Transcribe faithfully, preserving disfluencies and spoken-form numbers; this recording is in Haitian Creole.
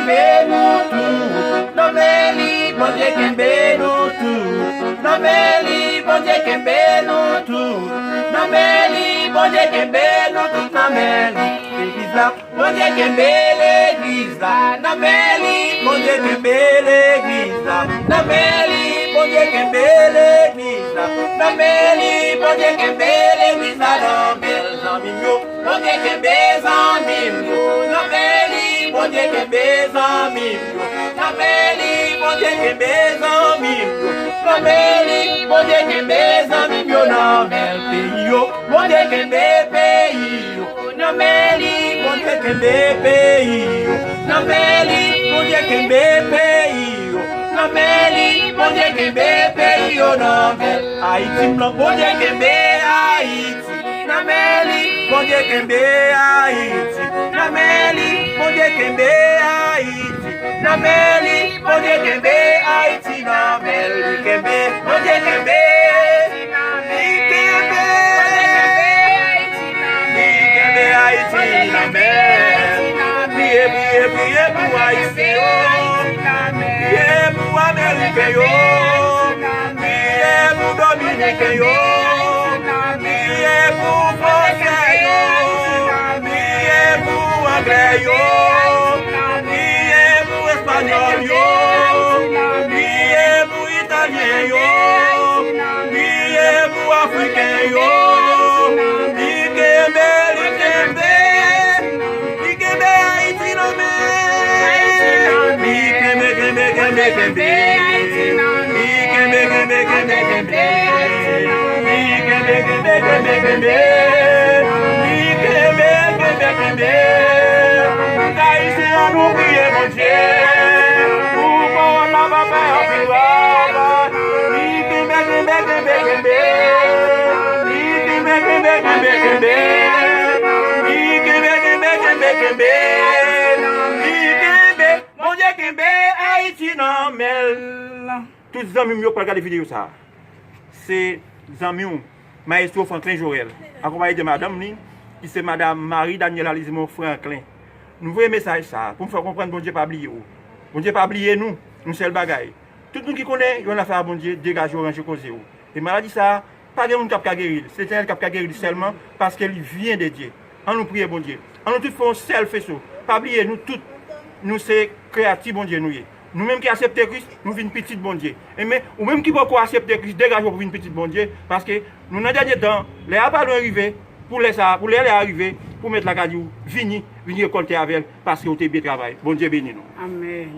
Kenbe nou tou, nan men li, Bondye kenbe nou tou. Nan men li, Bondye kenbe nou tou. Nan men li, Bondye kenbe nou tout, nan men li. Legliz la, Bondye kenbe legliz la. Nan men li, Bondye kenbe legliz la. Nan men li, Bondye kenbe legliz la. Nan men li, Bondye kenbe legliz la. Nan men l, zanmi m yo. Bondye kenbe zanmi m yo nan men li, Bondye kenbe zanmi m yo nan men li, Bondye kenbe zanmi m yo nan men li, Bondye kenbe zanmi m yo nan men l. Peyi yo, Bondye kenbe peyi yo nan men li, Bondye kenbe peyi yo nan men li, Bondye kenbe peyi yo nan men li, Bondye kenbe peyi yo nan men l. Ayiti m lan, Bondye kenbe Ayiti nan men li, Bondye kenbe Ayiti nan men li, Bondye kenbe Ayiti nan men li, Bondye kenbe Ayiti nan men li, kenbe, Bondye kenbe, li kenbe, li kenbe Ayiti nan men. Priye, priye, priye pou Ayisyen yo, priye pou Ameriken yo, priye pou Dominiken yo, priye pou Fransè yo, priye pou Anglè yo, priye pou Espanyòl yo, priye pou Italyen yo, priye pou Afriken yo, li kenbe, li kenbe. Li kenbe Ayiti nan men. Li kenbe, kenbe, kenbe, kenbe. Li kenbe, kenbe, kenbe, kenbe. Li kenbe, kenbe, kenbe, kenbe. Li kenbe, kenbe, kenbe. Ayisyen an nou priye Bondye. Pou kòwòna pa fè anpil travay. Li kenbe, kenbe, kenbe, kenbe. Li kenbe, kenbe, kenbe, kenbe. Li kenbe, kenbe, kenbe, kenbe. Li kenbe. Bondye kenbe Ayiti nan men l. Tout zanmi m yo k pral gade videyo sa a, se zanmi w, Mayestwo Franklin Jorel, akonpaye de madanm li, ki se madanm Marie Daniela Lizimon Franklin. Nou voye mesaj sa a pou n fè w konprann Bondye pa bliye w. Bondye pa bliye nou, yon sèl bagay. Tout moun ki konnen yon afè a Bondye, degaje w, ranje koze w. E maladi sa a, pa gen moun k ap ka geri l. Se Letènèl k ap ka geri l sèlman, paske li vyen de Dye. An nou priye Bondye. An nou tout fè yon sèl feso. Pa bliye, nou tout, nou se kreyati Bondye nou ye. Nou menm ki aksepte Kris, nou vin pitit Bondye. Enben, ou menm ki poko aksepte Kris, degaje w pou vin pitit Bondye, paske nou nan dènye tan, lè a pa lwen rive, pou lè sa a, pou lè, lè a rive, pou Mèt la ka di w, vini, vini rekòlte avè l, paske w te byen travay. Bondye beni nou. Amèn.